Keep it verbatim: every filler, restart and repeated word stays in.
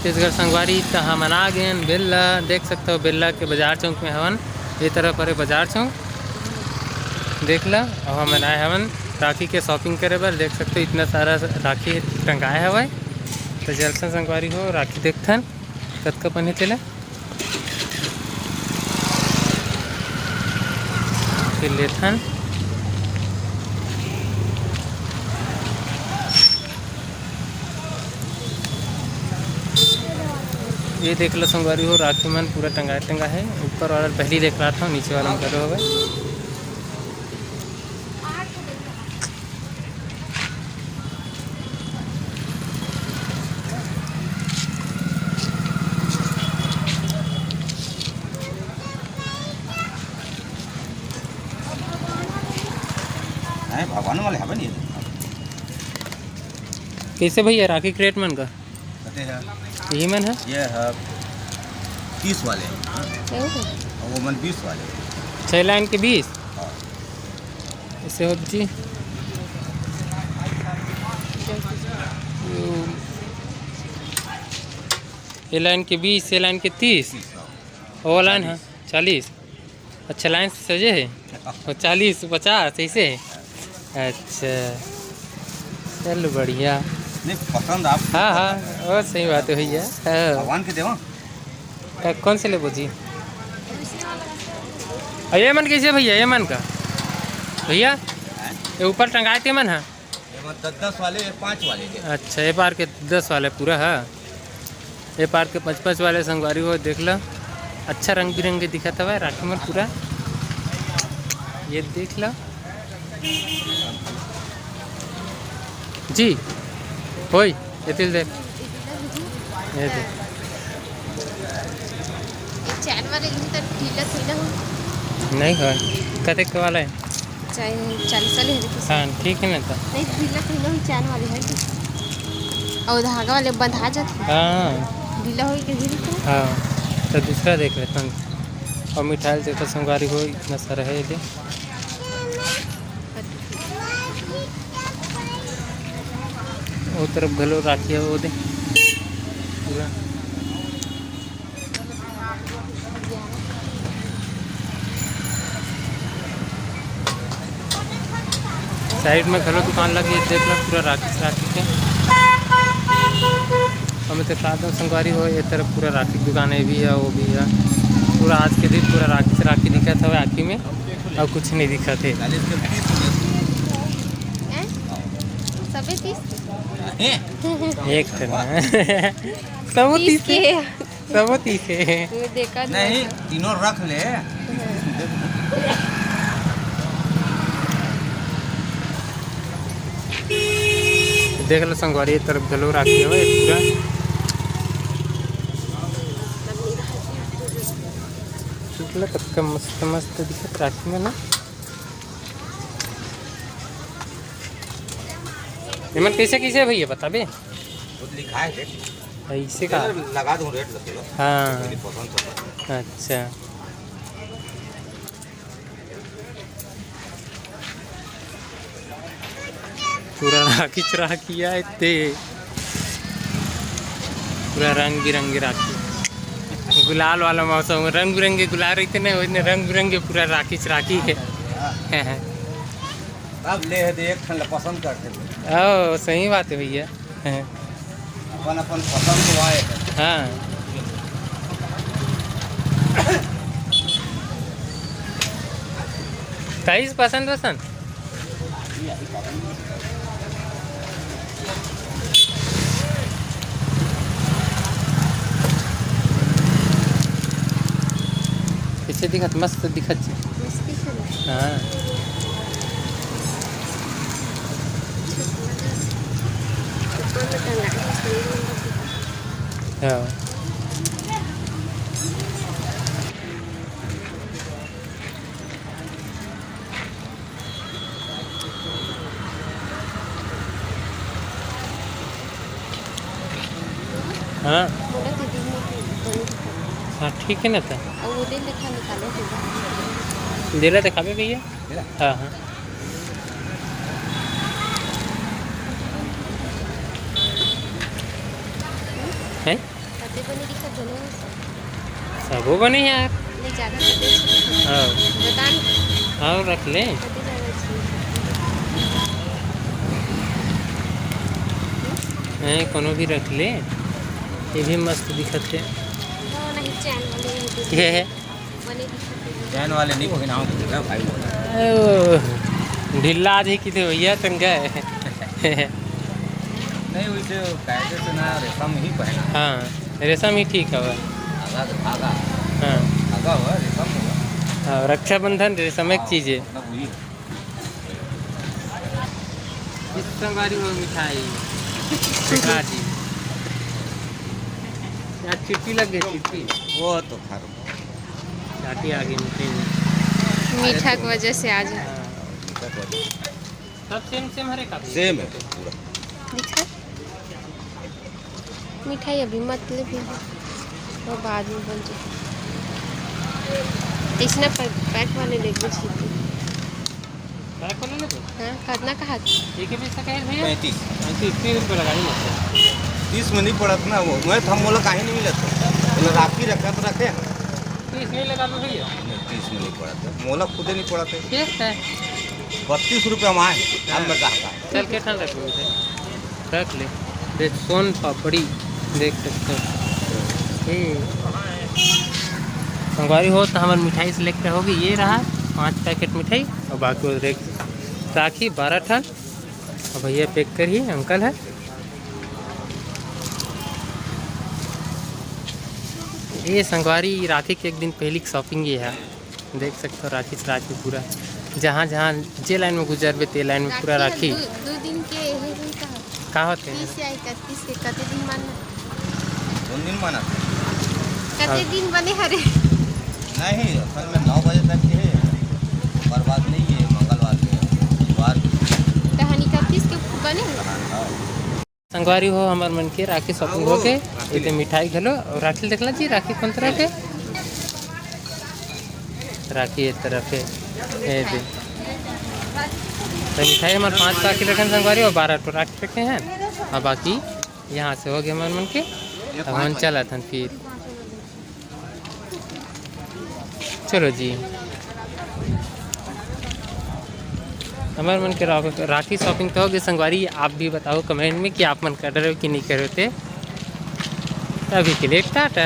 छत्तीसगढ़ संगवारी, त हमन आ गेन बेल्ला। देख सकथव, बेल्ला के बाजार चौक में हवन। ये तरफ हरे बाजार चौक, देख ला। अब हमन आए हवन राखी के shopping करे बर। देख सकथव, इतना सारा राखी टंगाए हवय। त चलथन संगवारी हो, राखी देखथन कतका बने तेला। फिर लेथन। ये देख लो संगवारी हो, राखी मन पूरा टंगा टंगा है। ऊपर वाला पहली देख रहा था, नीचे वाला में करो होगा। हैं, भगवान वाले हवे नहीं। कैसे भैया राखी के रेट मन का? कते है? ये मन है? ये है तीस वाले, हाँ। ओहो। और वो मन बीस वाले। छः लाइन के बीस? हाँ। ऐसे हो जी। ये लाइन के बीस, ये लाइन के तीस। तीस, हाँ। वो लाइन है चालीस। अच्छा, लाइन से सजे है। वो चालीस, पचास ऐसे है। अच्छा, चलो बढ़िया। नहीं, पसंद आप हाँ, हाँ, वो सही बात है भैया। हाँ। भगवान के देवा। का, कौन से लेबो जी? और ये मन कैसे भैया, ये मन का? भैया, ये ऊपर टंगाए थे मन, हाँ? ये मन दस दस वाले, ये पाँच वाले के। अच्छा, ये पार के दस वाले पूरा है। ये पार के पाँच पाँच वाले संगवारी हो, देख लो, अच्छा रंग बिरंगे दिखत हवय राखी मन पूरा। ये देख लो जी, होई, ये तिल देख, ये देख। ये चैन वाले ही तो ढीला थोड़ी ना हो। नहीं हो, कतेक वाला है? चाहे चालीस वाले है, देखो। हाँ, ठीक है ना तो। नहीं, ढीला थोड़ी ना हो, चैन वाले है तो। और धागा वाले बंधा जाते हैं। हाँ। ढीला होई के ढीला तो। हाँ, तो दूसरा देख लेता हूँ। और मिठाई देखो, संगवारी हो, इतना सारा है ये। वो तरफ घलो राखी है, वो दे पूरा। साइड में घलो दुकान लगे, देख लो पूरा राखी से राखी के। हमें तो साथ में संगवारी हो, ये तरफ पूरा राखी की दुकान है, भी है, वो भी है। पूरा आज के दिन पूरा राखी से राखी दिखत हवे आँखी में, और कुछ नहीं दिखत है। हैं? सबे तीस? एक ठन। सबो तीस तीस के। के। सबो तीस है। मैं देखा नहीं, नहीं। तीनों रख ले। देख लो संगवारी, ये तरफ घलो राखी हवे पूरा। देख लो कतका मस्त मस्त दिखत राखी में ना। एमन कैसे कैसे भैया बताबे? खुद लिखा है, देख। ऐसे का? चलो, लगा दूँ रेट, लगा लो। हाँ। मेरी पसंद से। अच्छा। पूरा राखी चुरा किया इतने। पूरा रंग बिरंगे राखी। गुलाल वाला मौसम, रंग बिरंगे गुलाल रहते ना, वैसे रंग बिरंगे पूरा राखी चुरा की है। अब ले है तो एक ठन ला पसंद करथे। ओ, सही बात है भैया। अपन अपन पसंद तो आए। हाँ। ताईस पसंद वसन। कैसे दिखत? मस्त दिखत। हाँ। हाँ। हाँ। हाँ, ठीक है ना तो। देला दिखावे भैया। हाँ, हाँ। हैं? बने दिखत हे ना? सबो बने हे यार। ले, ज्यादा कर दे। हाँ। बता न। हाँ, रख ले। कति ज्यादा चाहिए? हैं, कोनो भी रख ले। ये भी मस्त दिखत हे। वो नहीं, चैन वाले ही दे। ये है। बने दिखत हे। चैन वाले नहीं पहिनाओ, भाई। ओ, ढीला आज ही किथे भैया तन गए। नहीं, वैसे कायदे से ना रेशम ही पहना। हाँ, रेशम ही ठीक हवे। धागा तो धागा। हाँ। धागा हुआ, रेशम हुआ। हाँ, रक्षाबंधन रेशम एक चीज है। मतलब वही। इस संगवारी वो मिठाई। बेकार जी। यार, चिट्टी लग गई, चिट्टी। वो तो खा लो। चाटी आ गई मिठाई में। मीठा के वजह से आज। हाँ। मीठा के वजह से। सब सेम सेम हरे का? सेम है पूरा। दिखा। मिठाई अभी मत ले भी, वो बाद में बन जाए। इसने पैक, पैक वाले ले कुछ। पैक वाले ले तो? हाँ, कितना कहा? एक ही पैसा कहे भैया? पैंतीस। पैंतीस, तीस रुपये लगा ही लगता है। तीस में नहीं पड़त ना वो, मैं तो हम बोला काहे नहीं मिलत, बोला राखी रखा तो रखे। तीस नहीं लगा लो भैया। नहीं, तीस में नहीं पड़त, मोला खुदे नहीं पड़त है। ठीक है। बत्तीस रुपये हम आए, अब मैं कहा था। चल के ठंड रख लो। रख ले। देख, सोन पापड़ी देख सकते हो। हम्म। संगवारी हो तो हमार मिठाई select होगी, ये रहा पाँच पैकेट मिठाई और बाकी वो देख राखी बारह ठन। और भैया पैक करिए, अंकल है। ये संगवारी राखी के एक दिन पहले की shopping ये है। देख सकते हो राखी से राखी पूरा, जहाँ जहाँ जे लाइन में गुजरबे ते लाइन में पूरा राखी। दू, दू दिन के यही दिन का। का होते हैं? तीस या इकतीस के कते दिन मानना? कौन दिन माना? कते हाँ। दिन बने हरे? नहीं, असल में नौ बजे तक के है, ओकर बाद नहीं है, मंगलवार के, बुधवार के। तहन इकतीस के बने? हाँ। संगवारी हो, हमर मन के राखी shopping हो गे। एते मिठाई घलो और राखी देखला जी, राखी कोन तरह के? राखी ए तरफ है, ए दे। तो मिठाई हमर पाँच पैकेट रखे हैं संगवारी, और बारह ठो राखी रखे हैं। अब बाकी यहाँ से हो गए हमर मन के, अब हम चलत हन फिर। चलो जी, हमर मन के रा-, राखी shopping तो हो गई संगवारी। आप भी बताओ comment में कि आप मन कर रहे हो कि नहीं कर रहे थे। अभी के लिए टाटा।